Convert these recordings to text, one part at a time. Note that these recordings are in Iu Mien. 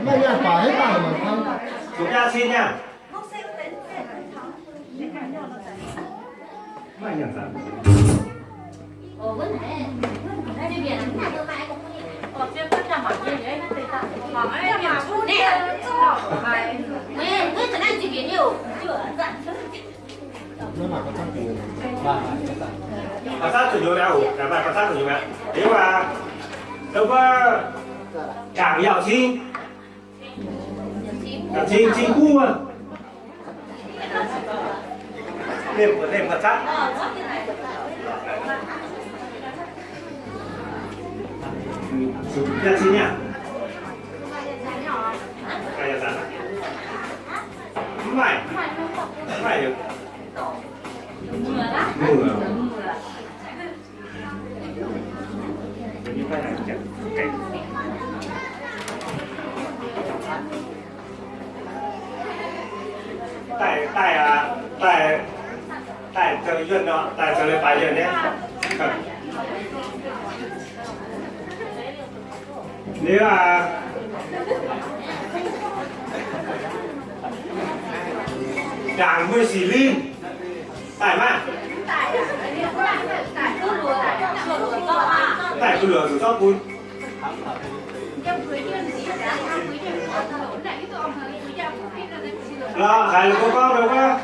Maaih nyaanh baac haaix dauh mangc kang. Zuqc jaa cin nyaanh. Ba'zatv zuqc nyouz mi'aqv oc, maaih ba'zatv zuqc nyouz mi'aqv. Liuz aac, dongh wuov ndaangc yauh cing, ndaangc cing, cing guv wuov. Liemh, liemh ba'zatv. Zuqc jaa cin nyaanh. Mv maaih, mv maaih. Daaih, daaih, daaih, daaih zoux yuonh nor, daaih zoux leiz-baaix yuonh nyei. Liuz aac, ndaangc mbuo sic linh daaih maah. Daaih bun luoqc zuqc zorqv bun. Lorqc haic, la'guaih gorngv wuov,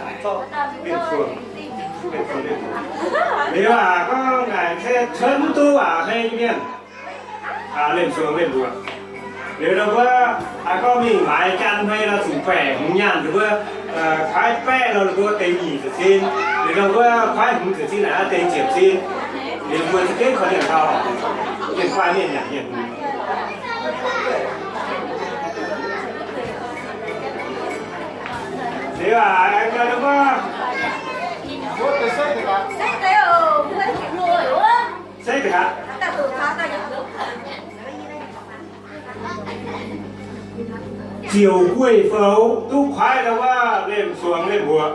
liuz aac, gorngv naaic se cuotv mv duqv aac, hei mienh. Liemh suonx liemh mbuoqc. Liuz nor mbuo gorngv mingh maaiz janx hmei nor, zuqc baeqc hmz nyaanh nduov mbuo, kuaaiv baeqv nor mbuo deix nyic ziepc cin. Liuz nor mbuo kuaaiv hmz ziepc cin naaic deix ziepc cin. Liuz mbuo za'gengh korv-lienh taux mienh guai mienh nyanc mienh hmz. Liuz aac, aengx nor mbuo se aqv. Ziouc gueiv foux duqv kuaaiv nor wuov liemh suonx liemh mbuoqc.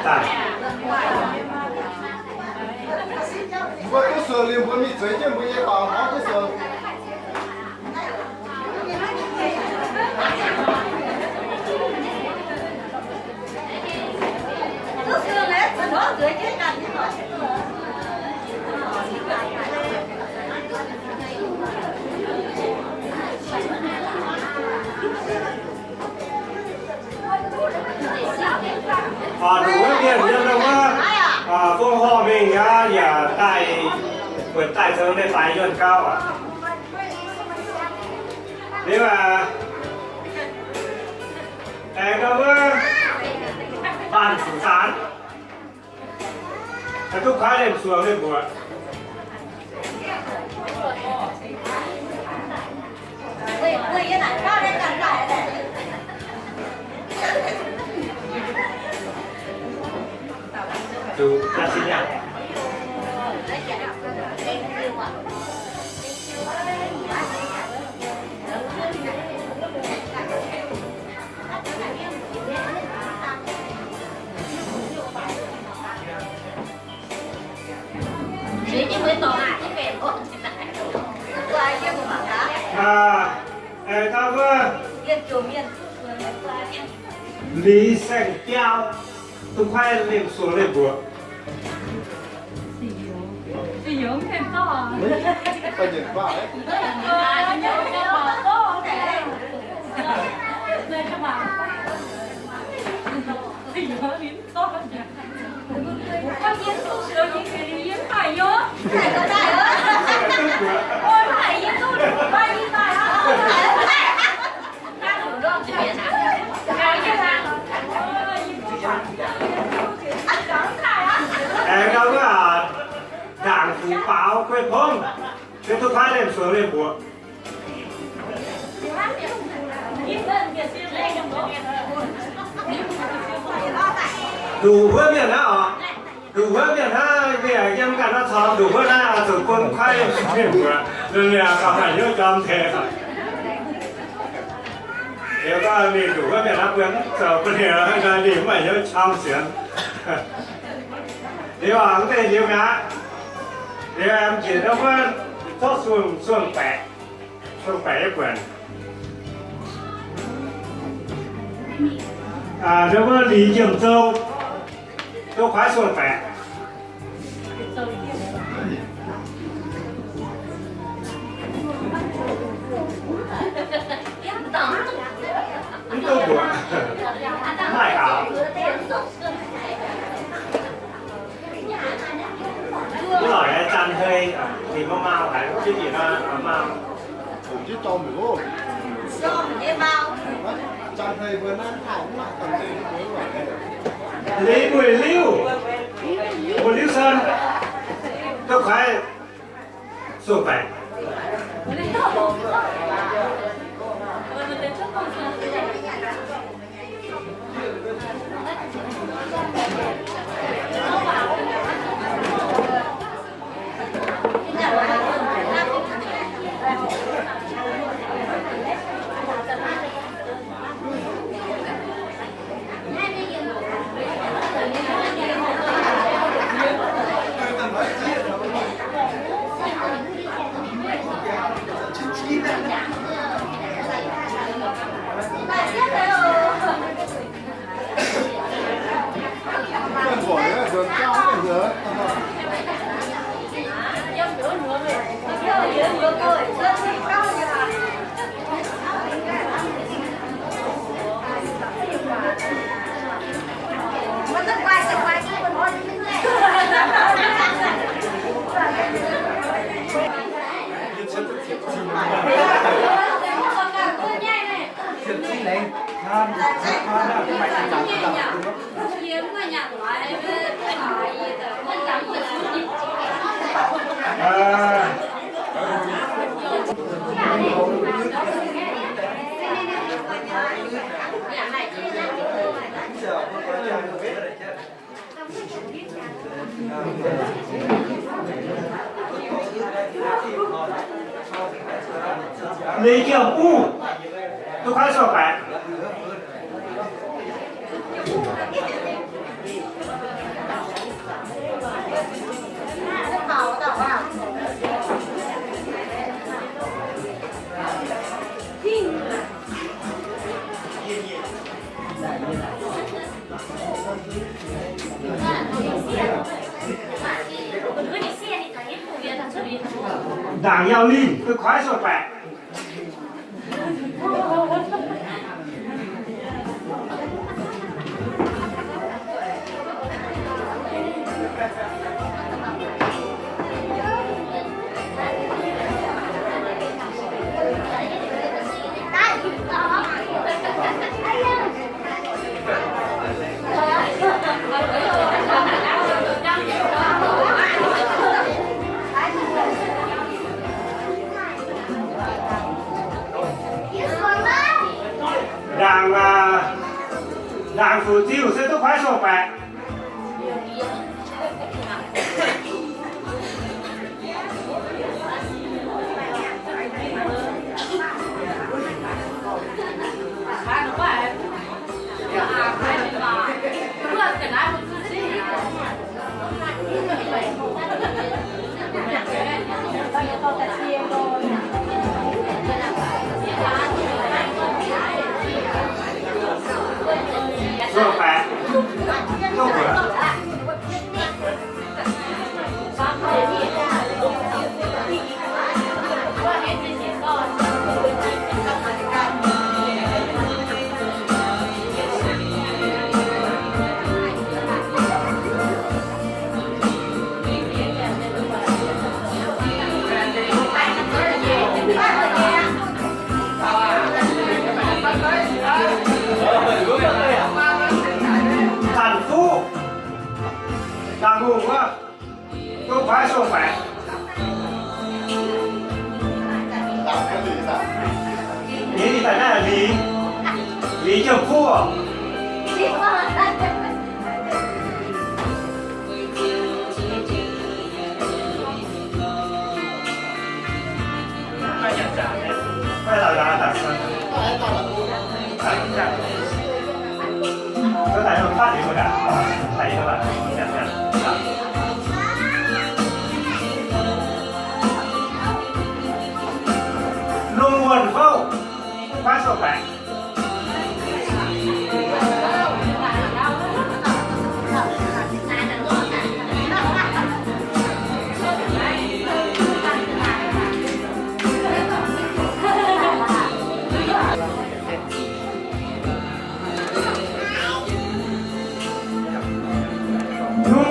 Daaih. Mbuo duqv suonx liuz mbuo mingh zueiz jienv mbuo nyei dorngx hnangv duqv suonx. Nduqc wuov mienh yiem wuov fong horh mingh aqv, yaac daaih, buatc daaih zoux leiz-baaix yuonh gauh aqv. Liuz aac, aengx nor wuov faanh zuqc zaanx, duqv kuaaiv liemh suonx liemh mbuoqc. Zuqc aqv, cin nyaanh. Liuz saeng-biauv duqv kuaaiv liemh suonx liemh mbuoqc. Aengx gau wuov, ndaangc fuqv baaux guei pongv, se duqv kuaaiv liemh suonx liemh mbuoqc. Nduqc huotv mienh naaiv oc. Nduqc huotv mienh hnangv, mienh yiem ganh nor corc nduqc huotv naaiv oix zuqc bun kuaaiv liemh suonx liemh mbuoqc, liuz liuz gauh maaih hnyouv jorm tengx. Liuz gorngv mingh nduqc huotv mienh naaiv buo zoux bun ninh, ninh mv maaih hnyouv jorm sienx. Liuz oc, mv deix liuz mi'aqv. Liuz aengx njiec ndau wuov zorqv suong, suong baeqc, suong baeqc nyei buonc. Ndau wuov Liz Jiem Zong, duqv kuaaiv suong baeqc. Mv duqv mbuoqc, maaih gaux. Wuov lorqc, Zaan Hei, ninh mbuo mau haic, jienv ninh mbuo mau. Liuz mbuo liuz, mbuo liuz san, duqv kuaaiv suong baeqc. Liz Jiem Buv, duqv kuaaiv suong baeqc. Ndaangc Yauh Linh, duqv kuaaiv suong baeqc. Ndaangc, ndaangc Fuqv Ziuh se duqv kuaaiv suong baeqc. Zanc Fuqv, Dangh Hungh wuov, duqv kuaaiv suong baeqc. Ninh daaih naaiv Liz, Liz Jiem Fuqv. Nungx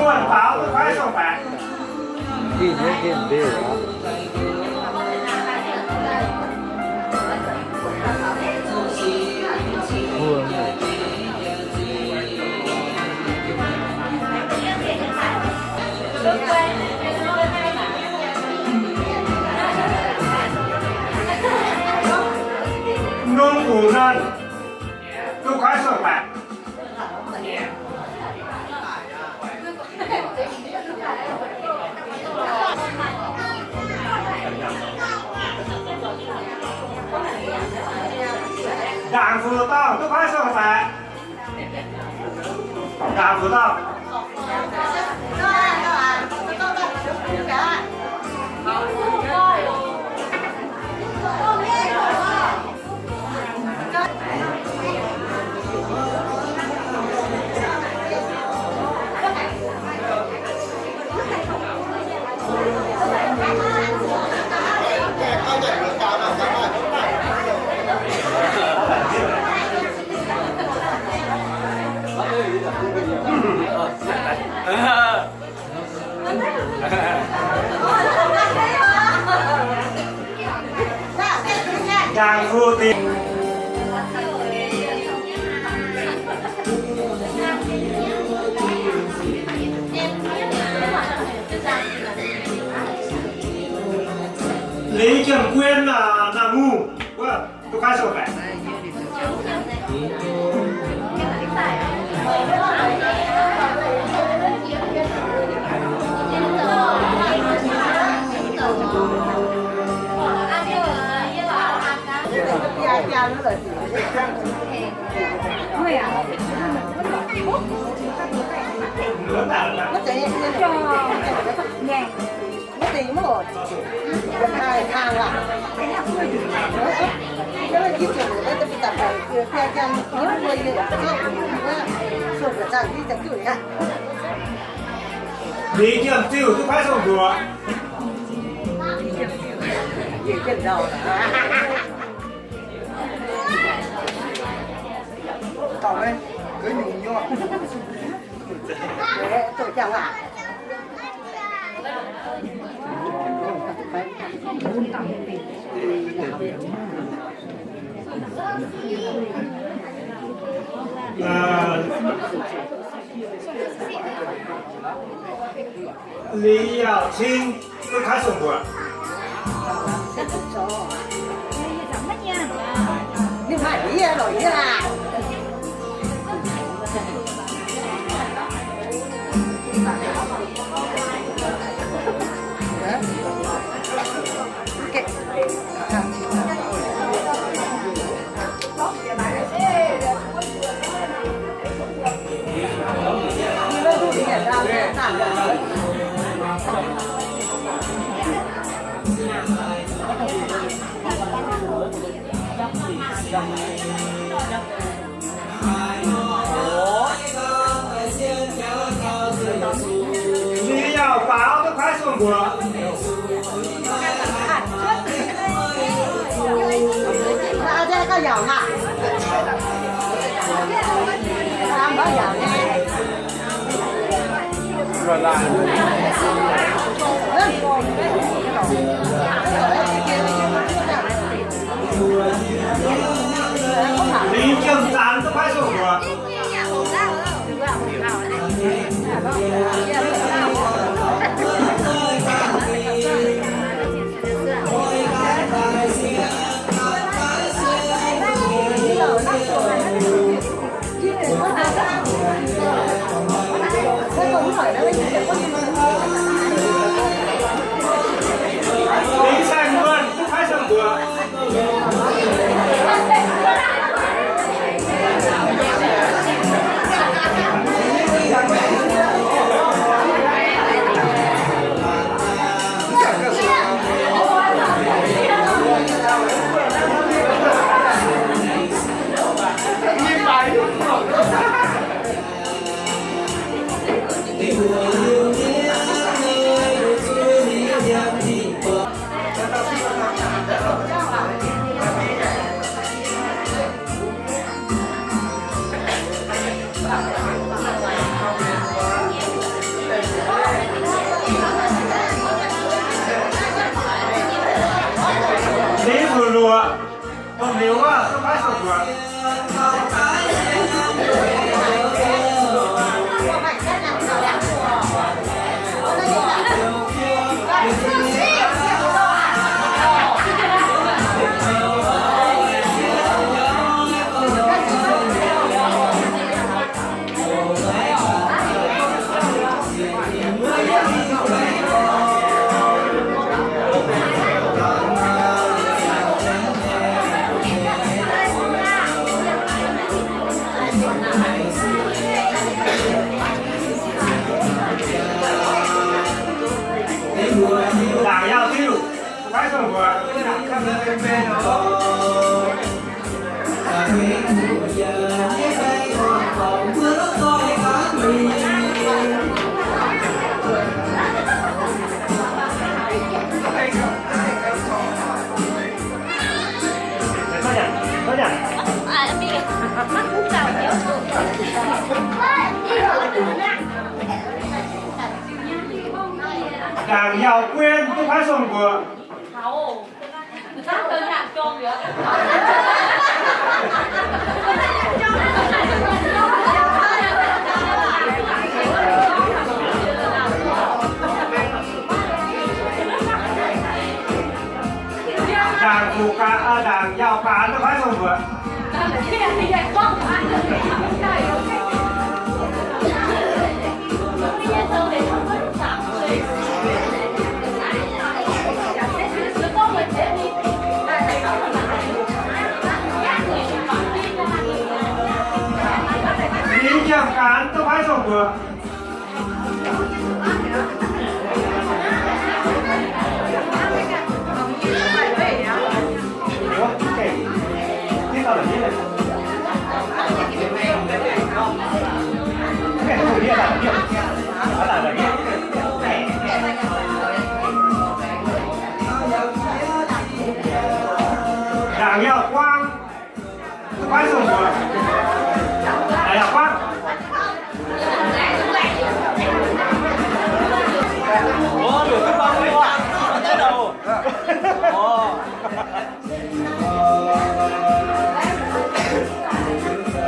muonh faaux duqv kuaaiv song-baeqc. Nungx guc nor, duqv kuaaiv song-baeqc. Ndaangc zuqc dorngh duqv kuaaiv song-baeqc. Ndaangc zuqc dorngh. Ndaangc zuqc dingc. Liuz Jiem Guien, aa, Naamh Mungh wuov, duqv kuaaiv song-baeqc. Liuz Jiem Ziuh duqv kuaaiv song-mbuoqc. Liuz Yauh Cing duqv kuaaiv song-mbuoqc. Liuz Yauh Faaux duqv kuaaiv song-mbuoqc. Liuz Jiem Zanx duqv kuaaiv song-mbuoqc. Luoqc, dongh liuz wuov, duqv paaiv sou-mbuoqc. Ndaangc Yauh Diuh, paaiv sou-mbuoqc. Ndaangc Yauh Guien, duqv paaiv sou-mbuoqc. Ndaangc Fuqv Gaanx, aa, Ndaangc Yauh Gaanx, duqv paaiv sou-mbuoqc. Liuz Jiem Gaanx, duqv paaiv sou-mbuoqc. Ndaangc Yauh Guang, duqv paaiv sou-mbuoqc. Ndaangc Yauh Guang.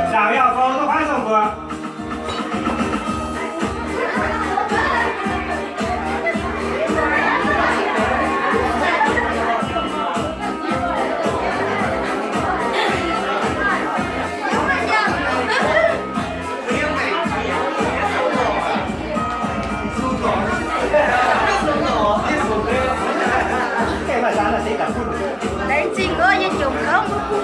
Ndaangc Yauh Fou, duqv paaiv sou-mbuoqc. Laengz zingh oc, yie jomc kouv mbuo bun.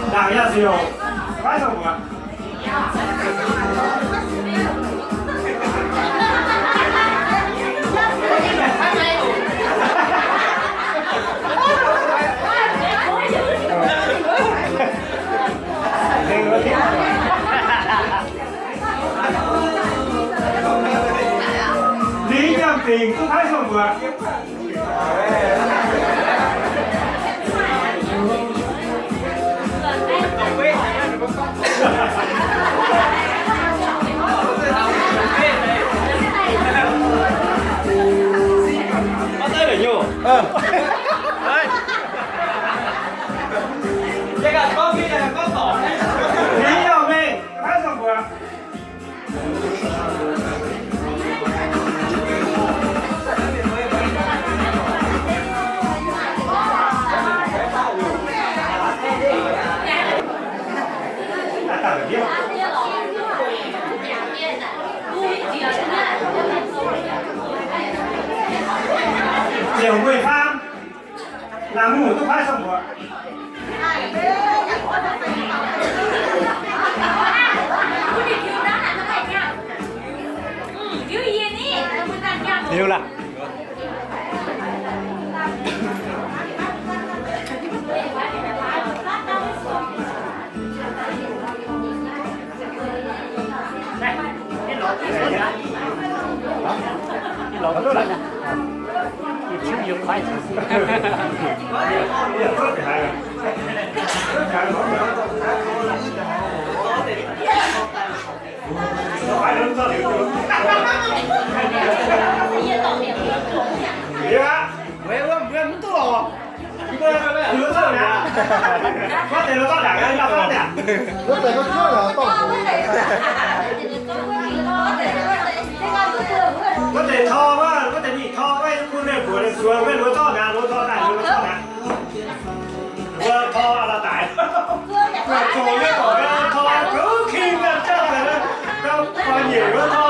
Ndaangc Yauh Siouc, paaiv sou-mbuoqc. Liuz Nyiemc Dingc, duqv paaiv sou-mbuoqc. Liuz Yauh Mengh, duqv paaiv sou-mbuoqc. Ziouc Mueiz Faam, Naamh Mungh, duqv paaiv sou-mbuoqc. Liuz laac. Liuz aqv, mbuo mv duqv lorqc. Mbuo zorqv naaic, wuov deix zorqv naaic, wuov deix tor wuov, wuov deix mingh tor wuov, bun mienh mbuox ninh zuoz, mienh mbuo zorqv naaic, mbuo tor naaic, mbuo zorqv naaic. Mbuo tor la'daaih. Zoux yie gorngv tor gouv king, gauh nyiec wuov tor.